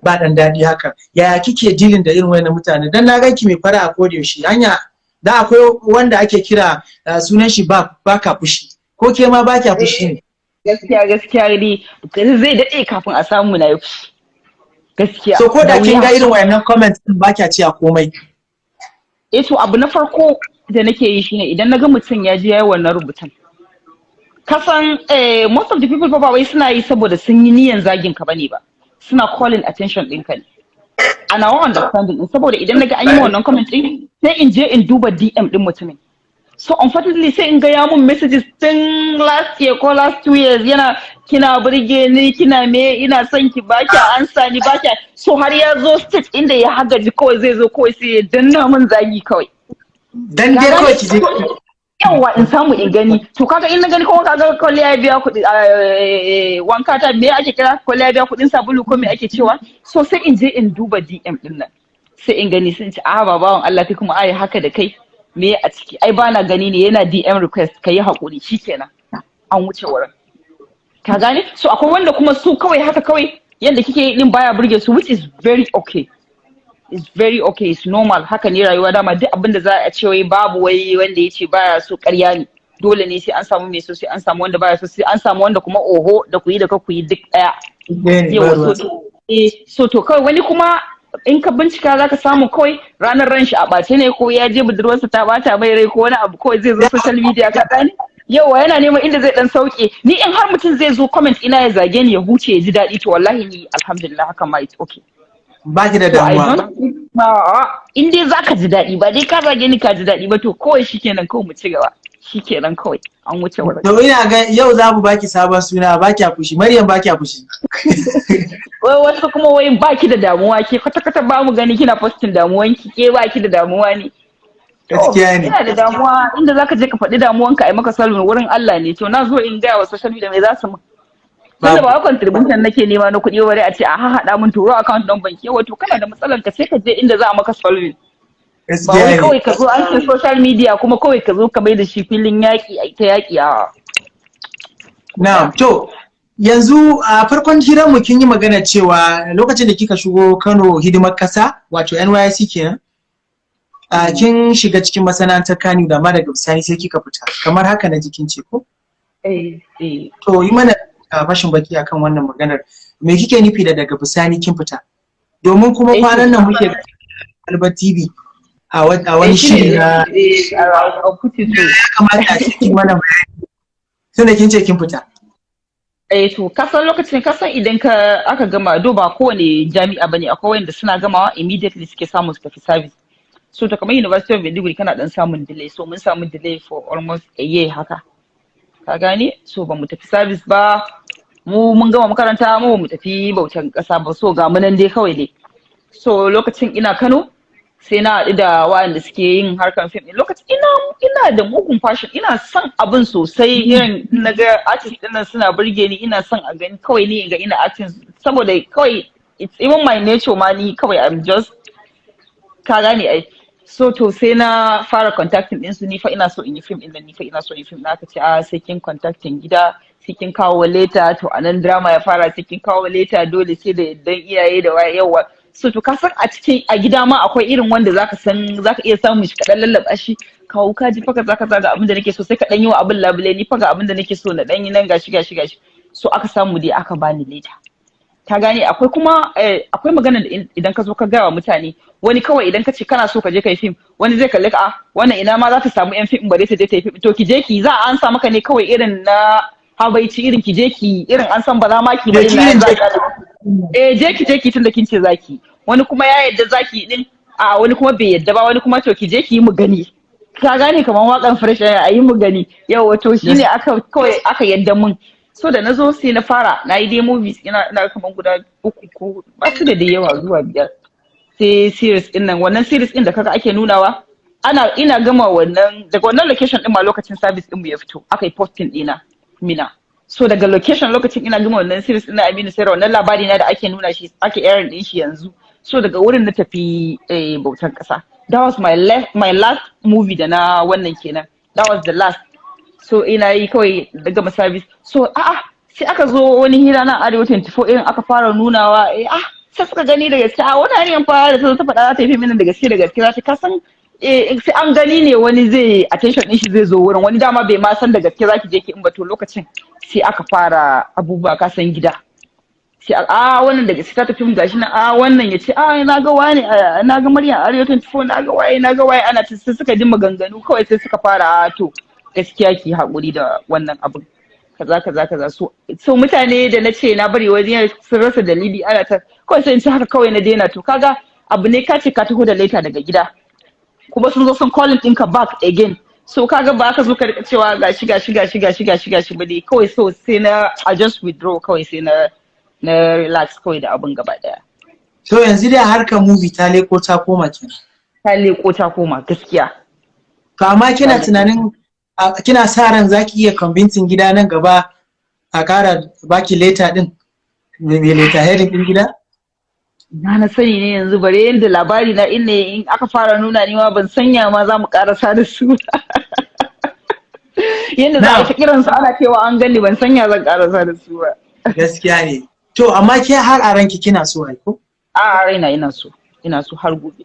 ba dan daɗi haka. Yaya kike dealing da irin wayannan mutane? Dan na ganki mai fara a koda yaushe. Hanya da akwai wanda ake kira sunan shi ba baka fushi. Ko ke ma ba kya fushi ne? Gaskiya dai zai daɗe kafin a samu na yi fushi. Gaskiya. So ko da Da kin ga wuya. irin wayannan comments din, ba kya cewa komai? Eh, to, abu na farko da nake yi shine idan na ga mutum ya je ya yi wannan rubutun, kasan most of the people fa ba wai suna yi saboda sun yi niyan zagin ka bane ba, suna calling attention ɗinka ne, a nawa understanding din. Saboda idan naga an yi wannan comment din, sai in je in duba DM din mutumin. So unfortunately, sai in ga ya mun messages tun last year ko last 2 years, yana "Kina burge ni, kina me, ina son ki, ba kya ansa ni, ba kya." So har ya zo stage inda ya hagaji, kawai zai zo kawai sai ya danna mun zagi kawai. Dan dai kawai ki je. Yawa, in samu in gani. To, kaga in na gani kuma, kaga kwalliya ya biya kuɗi wanka ta, me ake kira, kwalliya ya biya kuɗin sabulu ko me ake cewa. So sai in je in duba DM din nan, sai in gani, sun ce, "A ba bawan Allah, kai kuma ai haka da kai, me a ciki? Ai bana gani ne, yana DM request, ka yi haƙuri." Shikenan, an wuce wurin, ka gane? So akwai wanda kuma su kawai haka kawai yadda kike yi din baya burge su, which is very okay. It's very okay, it's normal. Haka ne rayuwa dama. Duk abin da za a ce wai babu, wai wanda ya ce baya so, ƙarya ne. Dole ne sai an samu mai so, sai an samu wanda baya so, sai an samu wanda kuma oho, da ku yi da ka ku yi duk ɗaya. Yawa, so to kawai wani kuma in ka bincika zaka samu kawai ranar ran shi a ɓace ne, ko ya je budurwarsa ta ɓata mai rai ko wani abu, kawai zai zo social media, ka gane? Yawa, yana neman inda zai dan sauke. Ni in har mutum zai zo comment ina ya zage ni, ya huce, ya ji daɗi, to wallahi ni alhamdulillah, haka ma it's okay. Ba ki da damuwa? In dai zaka ji daɗi, ba dai ka zage ni ka ji daɗi ba, to kawai shikenan, kawai mu ci gaba, shikenan, kawai an wuce wurin. To, ina ga yau za mu baki sabon suna, baki a fushi, Maryam baki a fushi. Wai wasu kuma wai baki da damuwa ke kwata kwata, ba mu gani kina posting damuwanki, ke baki da damuwa ne. Gaskiya ne. Ina da damuwa. Inda zaka je ka faɗi damuwanka ai maka solving, wurin Allah ne. To, na zo in gaya wa social media, me za su mun? Tunda ba contribution nake nema na kuɗi bare a ce a haɗa mun, turo account ɗin banki. Yawa, to kana da matsalar ka, sai ka je inda za a maka solving. Ba wai kawai ka zo an ce social media kuma kawai ka zo ka mai da shi filin yaƙi, a ta yaƙi, a Na'am, to yanzu a farkon hirar mu kin yi magana cewa lokacin da kika shigo Kano hidimar kasa, wato NYSC kenan, a kin shiga cikin masana'antar Kano, da ma daga bisani sai kika fita. Kamar haka na jikin ce ko? Eh eh. To, yi mana fashin baki akan wannan maganar. Me kike nufi da daga bisani kin fita? Domin kuma kwanan nan muke Alba TV a wani shiri na ya kamata a cikin mana bayani tunda kin ce kin fita. Eh, to, kasan lokacin, kasan idan ka aka gama do, ba kowane jami'a bane, akwai wanda suna gamawa immediately suke samu su tafi service. So to, kamar University of Maiduguri kana dan samun delay. So mun samu delay for almost a year haka, ka gane? So ba mu tafi service ba. Mu mun gama makaranta, mu ba mu tafi bautan kasa ba. So ga mu nan dai kawai dai. So lokacin ina Kano, sai na haɗu da waɗanda suke yin harkar fim ɗin. Lokacin ina da mugun passion, ina son abin sosai. Irin na ga artist ɗin nan suna burge ni, ina son a gani kawai ni ga ina acting, saboda kawai it's even my nature ma, ni kawai I'm just, ka gane ai. So to, sai na fara contacting ɗinsu, "Ni fa ina so in yi film ɗin nan, ni fa ina so in yi film." Na aka ce, "A sai kin contacting gida, sai kin kawo letter." To, anan drama ya fara. Sai kin kawo letter, dole sai da yaddan iyaye da waye. Yawa, so to, ka san a cikin a gida ma akwai irin wanda zaka san zaka iya samun shi, kaɗan lallaba shi, "Kawo, ka ji fa, kaza kaza, ga abin da nake so." Sai ka dan yi wa abin labule, "Ni fa ga abin da nake so na dan yi nan, gashi gashi gashi." So aka samu dai aka bani letter, ka gane? Akwai kuma akwai magana da idan ka zo ka gaya wa mutane, wani kawai idan ka ce kana so ka je ka yi fim, wani zai kalli ka, "A wannan ina ma za ta samu yan fim bare ta je ta yi fim?" To, ki je ki, za a ansa maka ne kawai irin na habaici, irin ki je ki, irin an san ba za ma ki bari na za je ki, je ki, tunda kin ce zaki. Wani kuma ya yadda zaki din, a wani kuma bai yadda ba. Wani kuma, "To, ki je ki yi mu gani." Ka gane? Kamar wakan Fresh, "A yi mu gani." Yau to, shine aka kawai aka yadda mun. So da na zo sai na fara, na yi dai movies ina kamar guda uku ko ba su da dai yawa zuwa biyar. Sai series din nan, wannan series din da kaga ake nunawa, ana ina gama wannan, daga wannan location din ma lokacin service din mu ya fito, aka yi posting dina Mina. So daga location, lokacin ina gama wannan series din na Aminu Saira, wannan labari na da ake nuna shi, ake airing din shi yanzu. So daga wurin na tafi bautan kasa. That was my last movie da na wannan kenan. That was the last. So ina yi kawai da gama service. So a'a, sai aka zo wani hira na Arewa 24, irin aka fara nunawa, eh, ah, sai suka gani da gaske a wani hanyar fa da ta zo ta faɗa za ta yi fim da gaske da gaske za ta kasan, eh, sai an gani ne wani zai attention din shi zai zo wurin wani. Dama bai ma san da gaske zaki je ki in ba. To lokacin sai aka fara abubuwa, ka san gida, sai a wannan da gaske ta tafi mu gashi na, a wannan ya ce, a na ga wani, na ga Maryam Arewa 24, na ga waye, na ga waye, ana ta, sai suka ji maganganu kawai, sai suka fara, a to gaskiya ki haƙuri da wannan abin, kaza kaza kaza. So mutane da na ce na bari, wani sun rasa dalili, ana ta kawai, sai in ci haka kawai na daina. To kaga abu ne ka ce ka taho da letter daga gida, kuma sun zo sun calling ɗinka back again. So kaga ba ka zo ka rika cewa gashi gashi gashi gashi gashi gashi ba dai kawai. So sai na, I just withdraw kawai, sai na relax kawai da abin gaba daya. To yanzu dai harkar movie ta leko ta koma kenan. Ta leko ta koma gaskiya. To amma kina tunanin, kina sa ran zaki iya convincing gida nan gaba a ƙara baki letter din mai letter heading din gida? Na sani ne yanzu, bare yadda labari na inne in aka fara nuna, ni ma ban sanya ma za mu karasa da su, yadda za a ta kiransu ana cewa an gani, ban sanya zan karasa da su ba. Gaskiya ne. To amma ke har a ranki kina so ai, ko? A raina ina so, ina so, har gobe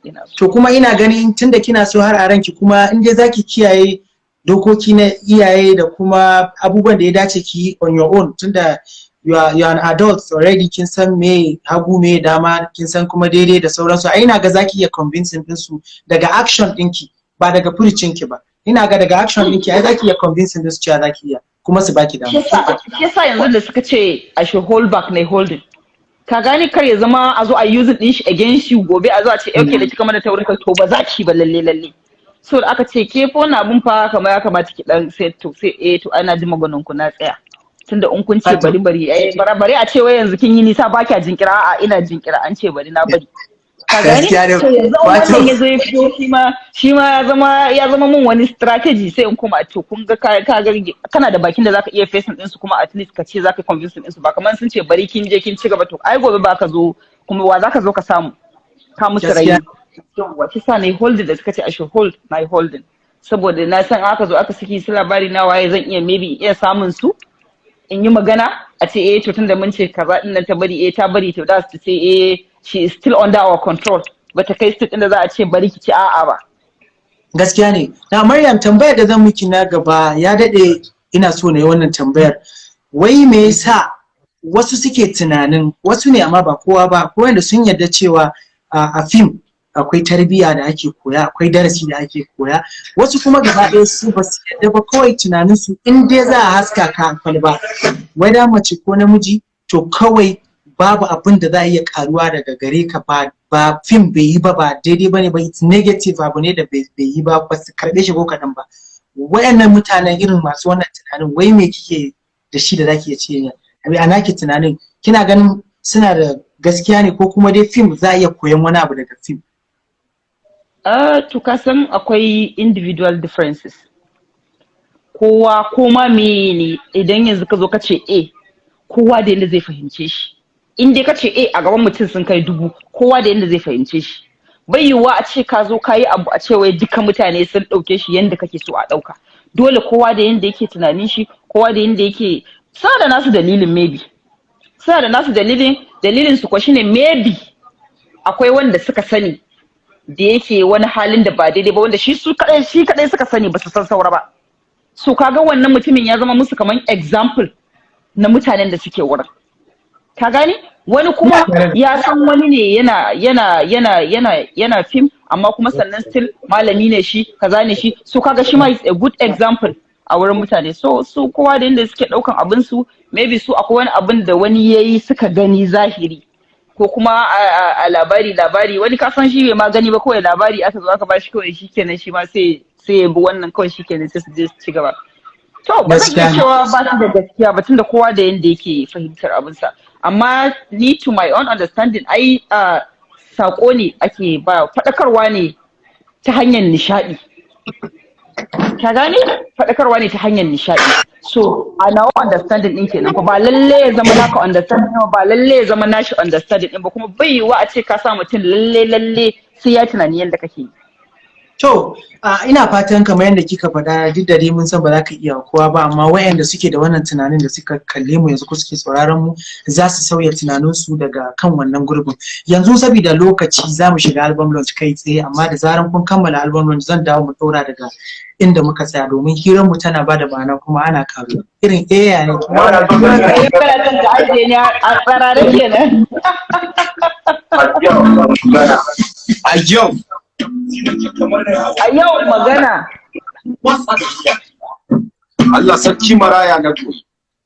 ina so. To kuma ina ganin tunda kina so har a ranki, kuma in dai zaki kiyaye dokoki na iyaye da kuma abubuwan da ya dace ki yi on your own, tunda you are an adult already, kin san me hagu, me dama, kin san kuma daidai da sauransu, ai ina ga zaki iya convincing ɗinsu daga action ɗinki, ba daga furucinki ba. Ina ga daga action ɗinki ai zaki iya convincing ɗinsu cewa zaki iya, kuma su baki dama. Shi yasa yanzu da suka ce I should hold back, na holding. Ka gane, kar ya zama a zo a use din shi against you gobe, a zo a ce, okay, da kika mana taurin kai, to ba za ki ba lalle lalle. So da aka ce ke fa wannan abun fa kamar ya kamata ki dan sai, to sai, eh, to ana ji maganin ku, na tsaya, tunda in kun ce bari bari, eh, bari bari, a ce wai yanzu kin yi nisa, ba kya jinkira. A'a, ina jinkira, an ce bari, na bari. Ka gane? To yanzu wannan ya zo ya fito, shi ma ya zama mun wani strategy, sai in koma, to kun ga, ka ga kana da bakin da zaka iya facing din su, kuma at least ka ce zaka convince din su, ba kamar sun ce bari, kin je kin ci gaba, to ai gobe ba ka zo kuma, wa zaka zo ka samu ka musu rai? Yawwa, kisa ne holding da suka ce I should hold my holding, saboda na san aka zo aka saki su labari na waye, zan iya maybe iya samun su in yi magana, a ce, eh, to tunda mun ce kaza din nan ta bari, eh, ta bari, to da su ce, eh, she is still under our control, bata kai state din da za a ce bari ki ci a'a ba. Gaskiya ne. Na Maryam, tambayar da zan miki na gaba, ya dade ina so na yi wannan tambayar. Wai me yasa wasu suke tunanin, wasu ne amma ba kowa ba, ko wanda sun yarda cewa a fim akwai tarbiyya da ake koya, akwai darasi da ake koya, wasu kuma gaba ɗaya su ba su yarda ba, kawai tunanin su in dai za a haska ka kwalba, wai mace ko namiji, to kawai babu abin da za a iya karuwa daga gare ka, ba fim bai yi ba, ba daidai bane ba, it's negative, abu ne da bai yi ba, ba su karɓe shi ko kaɗan ba. Wayannan mutanen irin masu wannan tunanin, wai me kike da shi da zaki iya ce a naki tunanin, kina ganin suna da gaskiya ne, ko kuma dai fim za a iya koyan wani abu daga fim? To ka san akwai individual differences. Kowa koma me ne, idan yanzu ka zo ka ce A, kowa da yadda zai fahimce shi. In dai ka ce A a gaban mutum sun kai 1000, kowa da yadda zai fahimce shi. Bai yiwuwa a ce ka zo ka yi abu a ce wai duka mutane sun ɗauke shi yadda kake so a ɗauka. Dole kowa da yadda yake tunanin shi, kowa da yadda yake, suna da nasu dalilin maybe. Suna da nasu dalilin, dalilin su ko shine maybe akwai wanda suka sani da yake wani halin da ba daidai ba, wanda shi su kadai, shi kadai suka sani, ba su san saura ba. So kaga wannan mutumin ya zama musu kaman example na mutanen da suke wurin, ka gane? Wani kuma ya san wani ne yana fim, amma kuma sannan still malami ne shi, kaza ne shi. So kaga shi ma is a good example a wurin mutane. So su kowa da yanda suke daukan abin su. Maybe su akwai wani abin da wani yayi suka gani zahiri, ko kuma a labari labari, wani ka san shi bai ma gani ba, kawai labari aka zo aka bashi, kawai shikenan, shi ma sai ya bi wannan, kawai shikenan, sai su je su ci gaba. To ba zan iya cewa ba su da gaskiya ba, tunda kowa da yanda yake fahimtar abinsa. Amma ni, to my own understanding, ai sako ne ake ba, faɗakarwa ne ta hanyar nishaɗi, ka gane? Faɗakarwa ne ta hanyar nishaɗi. So a nawa understanding ɗin kenan, ba lalle ya zama naka understanding ba, lalle ya zama nashi understanding ɗin ba. Kuma bai yiwuwa a ce ka sa mutum lalle lalle sai ya tunani yadda kake yi. To, ina fatan kamar yadda kika faɗa, duk da dai mun san ba za ka iya kowa ba, amma wayanda suke da wannan tunanin da suka kalle mu yanzu ko suke sauraron mu za su sauya tunaninsu daga kan wannan gurbin. Yanzu saboda lokaci za mu shiga album launch kai tsaye, amma da zaran kun kammala album launch zan dawo mu ɗaura daga inda muka tsaya, domin hirar mu tana bada ma'ana kuma ana karuwa. Irin eh ne. Kana son ka ajiye ni a tsarare kenan. A yau. A yau magana. Allah sarki maraya na goyi.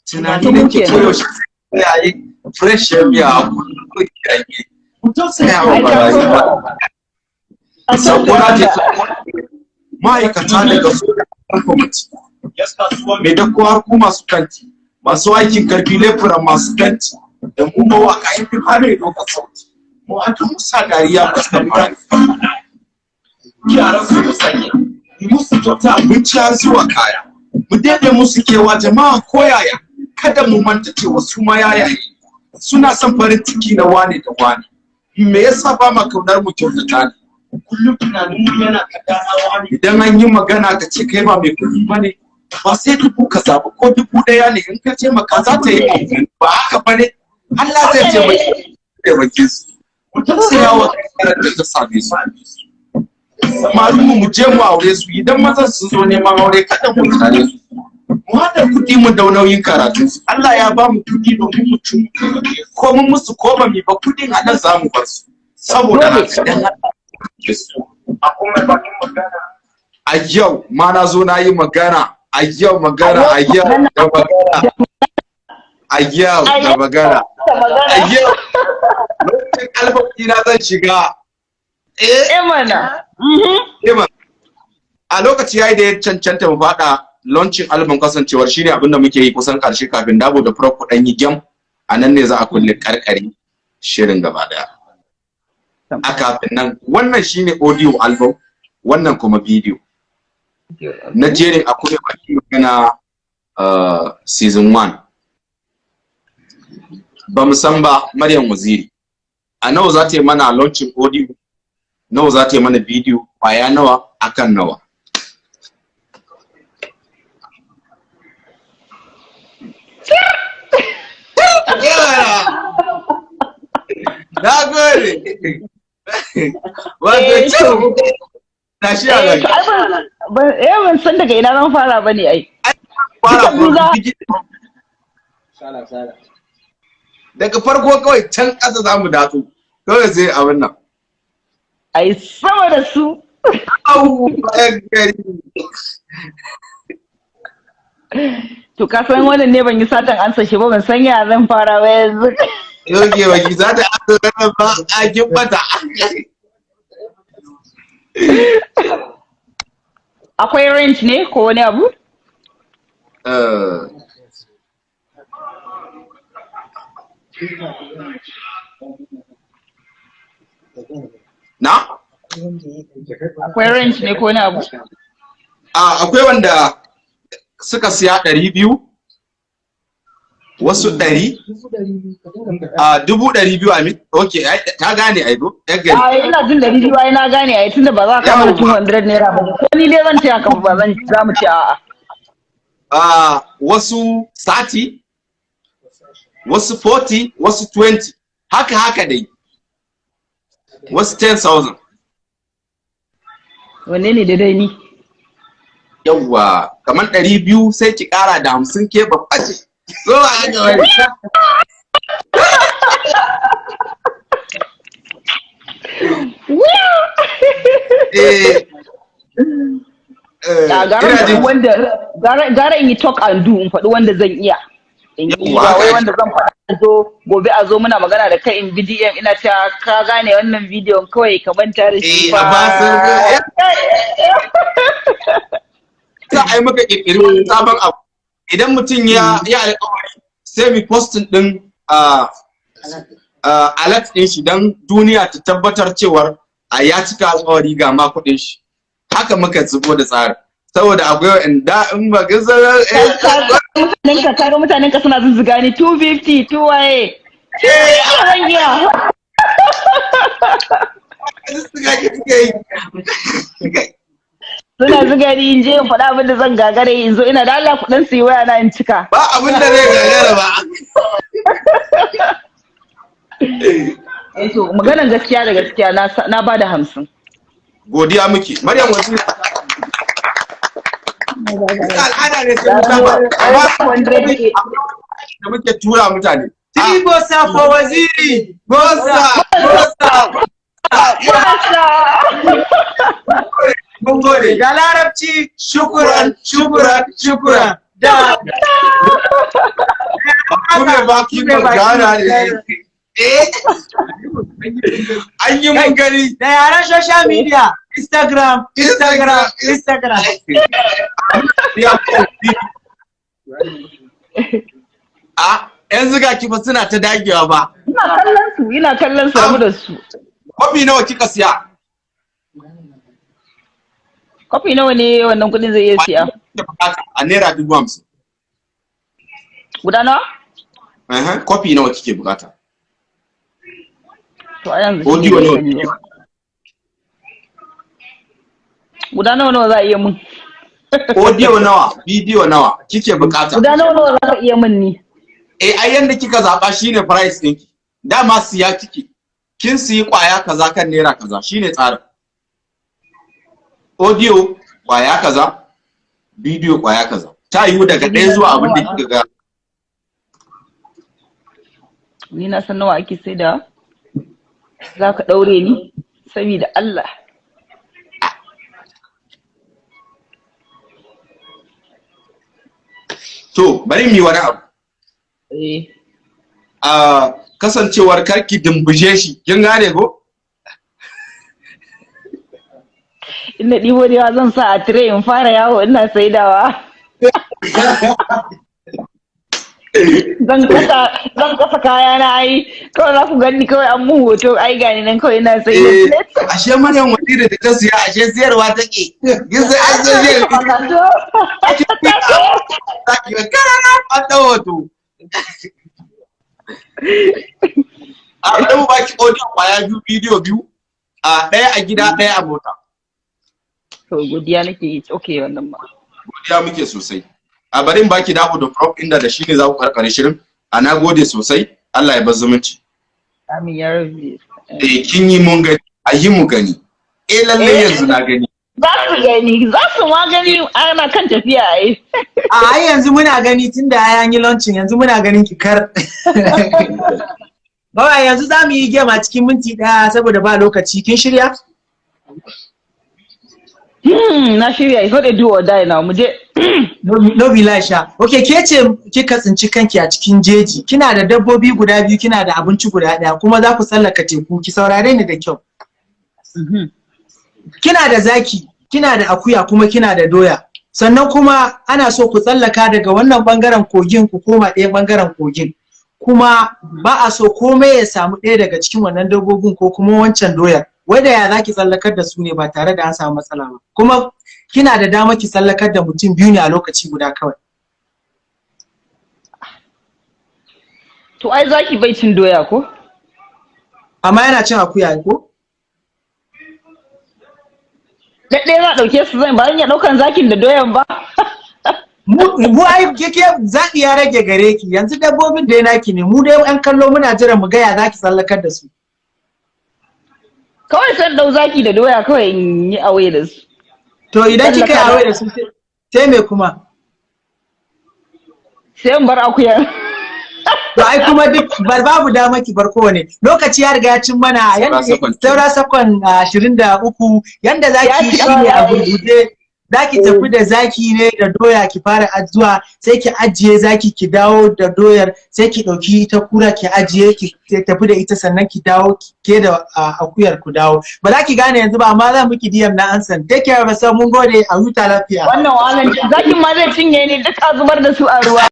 Tunani da ke koyaushe yayi fresh ya biya a kullum yayi. Ku tausaya wa marayu. Sakona ce ma'aikata daga soja kwamiti. Mai dako har ku masu kanti, masu aikin karfi, lefuran masu kanti, da mu mawaka in fi fara dokar sauti. Mu haɗu mu sa dariya fuskar marayu. Yaran su musanya, mu musu kyauta abinci har zuwa kaya. Mu daɗe musu kewa jama'a koyaya, kada mu manta cewa su ma yayaye. Suna son farin ciki na wane da wane. Me yasa ba ma kaunar mu kyautata ne? Kullum tunanin mu yana kaddarawa ne. Idan an yi magana ka ce kai ba mai kuɗi ba ne, ba sai dubu ka zaɓi ko 1000 ne in ka ce maka za ta yi amfani, ba haka ba ne? Allah zai taimake su. Mu tausaya wa kasarar da ta same su. Samarin mu mu je mu aure su, idan mazan sun zo neman aure kada mu tare su. Mu haɗa kuɗi mu dau nauyin karatu su. Allah ya ba mu kuɗi domin mu ci ko mun musu ko ba mu ba, kuɗin a nan za mu bar su. Saboda haka dan a yau ma na zo na yi magana, a yau magana, a yau da magana, a yau da magana, a yau lokacin album ɗina zan shiga. Eh mana. A lokaci yayi da ya cancanta mu faɗa launching album, kasancewar shine abin da muke yi kusan karshe kafin Dabo da Prof kuɗan yi gyam, a nan ne za a kulle karkare shirin gaba daya. A kafin nan, wannan shine audio album, wannan kuma video. Na jerin akwai baki magana season 1. Ba mu san ba Maryam Waziri a nawa za ta yi mana launching audio, nawa za ta yi mana video, kwaya nawa akan nawa. Na gode. Wato tashi a gari. Ban san daga ina zan fara ba ne ai. Fara daga farko kawai can ƙasa za mu datsu. Kawai sai abin nan. Ai sama da su. Au, ɗan gari. To ka san wannan ne ban yi satan ansa shi ba, ban san ya zan fara ba yanzu. Yoge baki za ta ansa wannan ba, a kin bata. Akwai range ne ko wani abu? Na? Akwai range ne ko wani abu? Akwai wanda suka siya 200, wasu 100, 200,000 amin. Ok, ta gane ai go. Ai ina jin 200 ai na gane ai, tunda ba za ka mana 200 naira ba. Ko ni dai zan ce haka ba zan za mu ce a'a. Wasu 30, wasu 40, wasu 20, haka haka dai. Wasu 10,000. Wanne ne daidai ni? Yawwa, kamar 200 sai ki ƙara da 50 ke babba ce. So ba haka bane. Gara in yi talk and do, in faɗi wanda zan iya. In yi ba wai wanda zan faɗa zo gobe a zo muna magana da kai in BDM ina cewa ka gane wannan bidiyon kawai ka manta da shi fa. Za a yi maka ƙirƙiri wani sabon abu. Idan mutum ya yi alƙawari sai mu postin ɗin alert ɗin shi don duniya ta tabbatar cewar a ya cika alƙawari ga ma kuɗin shi. Haka muka zubo da tsarin. Saboda akwai wa'anda in ba ga zarar Mutanen ka mutanen ka suna zuzzuga ni 250 2 waye. Zan iya. Zuzzuga ki suke yi. Zuga ni in je in faɗa abin da zan gagare in zo ina da Allah kuɗin su yi waya na in cika. Ba abin da zai gagara ba. Eh to, maganan gaskiya da gaskiya, na bada 50. Godiya muke. Maryam Waziri. Al'ada ne sai mu saba. Amma 100K. da muke tura mutane. Three bosa for Waziri. Bosa, bosa. Bosa! Mun gode. Da Larabci, شكرا شكرا شكرا. Da Kuma baki magana ne. Eh. An yi mun gani. Da yaren social media, Instagram, Instagram, Instagram. Ya. A yan zuga ki fa suna ta dagewa ba. Ina kallon su, ina kallon su, rabu da su. Kofi nawa kika siya? Kofi nawa ne wannan kudin zai iya siya? A ₦50,000. Guda nawa? Aha, kofi nawa kike bukata? To a yanzu Audio shi ne nawa ban sani kike ba. Guda nawa nawa za a iya mun? Audio nawa, bidiyo nawa kike bukata? Guda nawa nawa za ka iya mun ni? Eh, ai yanda kika zaba shine price ɗinki. Dama siya kike. Kin siyi kwaya kaza kan naira kaza, shine tsarin. Audio kwaya kaza, bidiyo kwaya kaza. Ta yiwu daga ɗaya zuwa abin da kika ga. Ni na san nawa ake sai da za ka ɗaure ni saboda Allah. To, bari mu yi wani abu. Eh. A kasancewar karki dimbuje shi, kin gane ko? Ina ɗibo da yawa zan sa a tire in fara yawo ina saidawa. Zan kasa kaya na ai kawai za ku gani kawai an mun hoto ai gani nan kawai ina sai da Eh, plate. ashe Maryam Waziri da ta siya ashe siyarwa take. Kin san an zo ne. Zaki ga karara an ɗau hoto. A ɗau baki audio kwaya biyu, bidiyo biyu, a ɗaya a gida, ɗaya a mota. To, godiya nake yi, okay, wannan ma. Godiya muke sosai. A bari in baki dawo da prop inda da shi ne za ku karkare shirin. A na gode sosai. Allah ya bar zumunci. Amin ya rabbi. Eh, kin yi mun gani, a yi mu gani. Eh, lalle yanzu na gani. Za su gani, za su ma gani, ana kan tafiya ai. A ai yanzu muna gani tunda ai an yi launching, yanzu muna ganin ki kar. Baba, yanzu za mu yi game a cikin minti 1 saboda ba lokaci. Kin shirya? Na shirya, it's not a do or die now. Mu je. No be lie sha. Okay, ke ce kika tsinci kanki a cikin jeji. Kina da dabbobi guda biyu, kina da abinci guda ɗaya, kuma za ku tsallaka teku. Ki saurare ni da kyau. Kina da zaki, kina da akuya, kuma kina da doya. Sannan kuma ana so ku tsallaka daga wannan bangaren kogin ku koma ɗaya bangaren kogin. Kuma ba a so komai ya samu ɗaya daga cikin wannan dabbobin ko kuma wancan doyar. Wai da ya za ki tsallakar da su ne ba tare da an samu matsala ba? Kuma kina da dama ki tsallakar da mutum biyu ne a lokaci guda kawai. To ai zaki bai cin doya ko? Amma yana cin akuya ko? Ɗaɗɗaya za a ɗauke su, zan ba zan iya ɗaukan zakin da doyan ba. Mu ai kike zaɓi ya rage gare ki yanzu, dabbobin da naki ne, mu dai an kallo muna jiran mu ga ya za ki tsallakar da su. Kawai sai ɗau zaki da doya kawai in yi away da su. To idan kika yi away da su, sai me kuma? Sai in bar akuya. To ai kuma duk babu dama ki bar kowane. Lokaci ya riga ya cin mana, saura sakon 23. Yanda za ki yi shi ne, a gurguje, za ki tafi da zaki ne da doya, ki fara zuwa sai ki ajiye zaki, ki dawo da doyar, sai ki ɗauki ta kura ki ajiye, ki tafi da ita, sannan ki dawo ke da akuyar ku dawo. Ba za ki gane yanzu ba, amma za miki DM na ansan. Take care, mun gode, a huta lafiya. Wannan wahalan zakin ma zai cinye ni duk a zubar da su a ruwa.